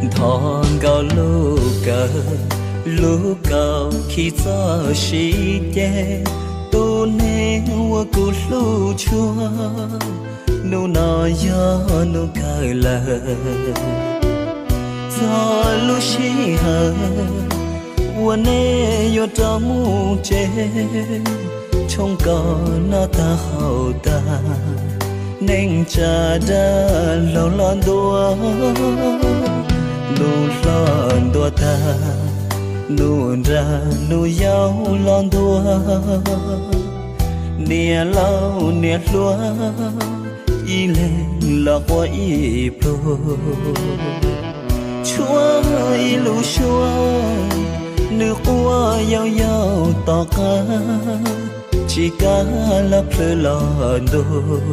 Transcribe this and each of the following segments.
Nthos nkaus lub kawm, lub kaus khi txoj siv ces, tus neeg uas kuv hlub tshua, hnub no yog hnub kawg lawm. Txog lub sij hawm uas nej yuav rov mus tsev, tshoob kos noj tag haus tag, neej tsa dag laug los ntua, nus hlob ntua tag, nus nrag nus yau los ntua, niam laus niam hluas ib leeg los quaj ib pluag. Tshuav ib lub suab nws quaj yau yau tom qab, tsis kam los plhws los ntuag,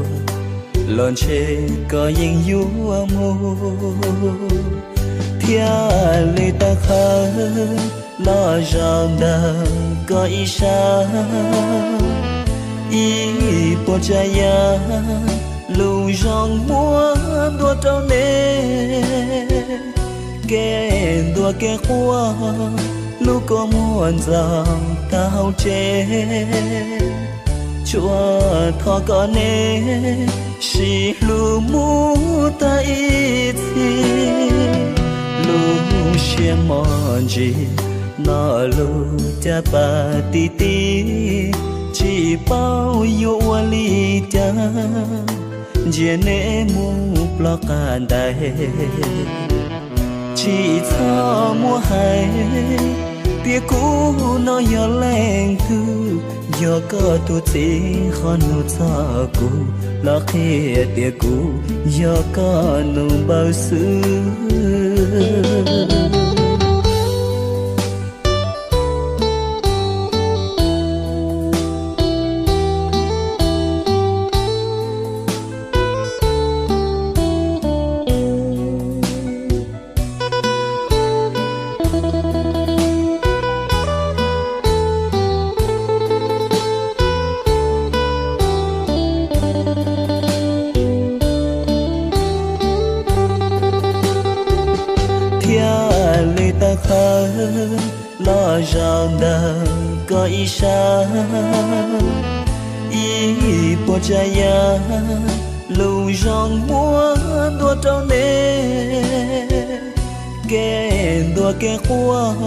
los ntshe koj yeej yuav mus. Thiaj li tawm qhawv los zaum ntawm koj ib sab, ib puas tsav yam lus zoo muab ntuas rau nej. Kev ntuas kev quaj lub kua muag ntxaus tag hauv tsev, tsuas thov kom nej sib hlub mus tag ib txhis. Lub siab mos ntsis no lub caj pas ti ti, tsis paub yuav ua li cas ntsia nej mus plob qab ntais. Tsis txhob muab hais tias kuv no yog leej twg, yog koj tus txiv qhov nug txog kuv, los qhia tias kuv yog koj nus npawg xwb. Thiaj li tawm qhawv los zaum ntawm koj ib sab, ib puas tsav yam lus zoo muab ntuas rau nej. Kev ntuas kev quaj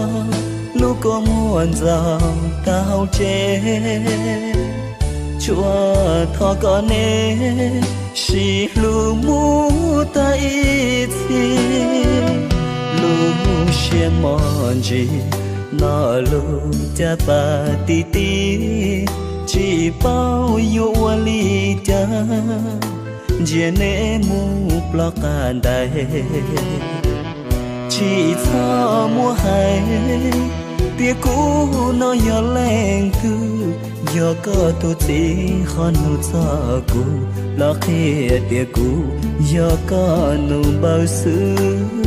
lub kua muag ntxaus tag hauv tsev, tsuas thov kom nej sib hlub mus tag ib txhis. Lub siab mos ntsis no lub caj pas ti ti, tsis paub yuav ua li cas ntsia nej mus plob qab ntais. Tsis txhob muab hais tias kuv no yog leej twg, yog koj tus txiv qhov nug txog kuv, los qhia tias kuv yog koj nus npawg xwb.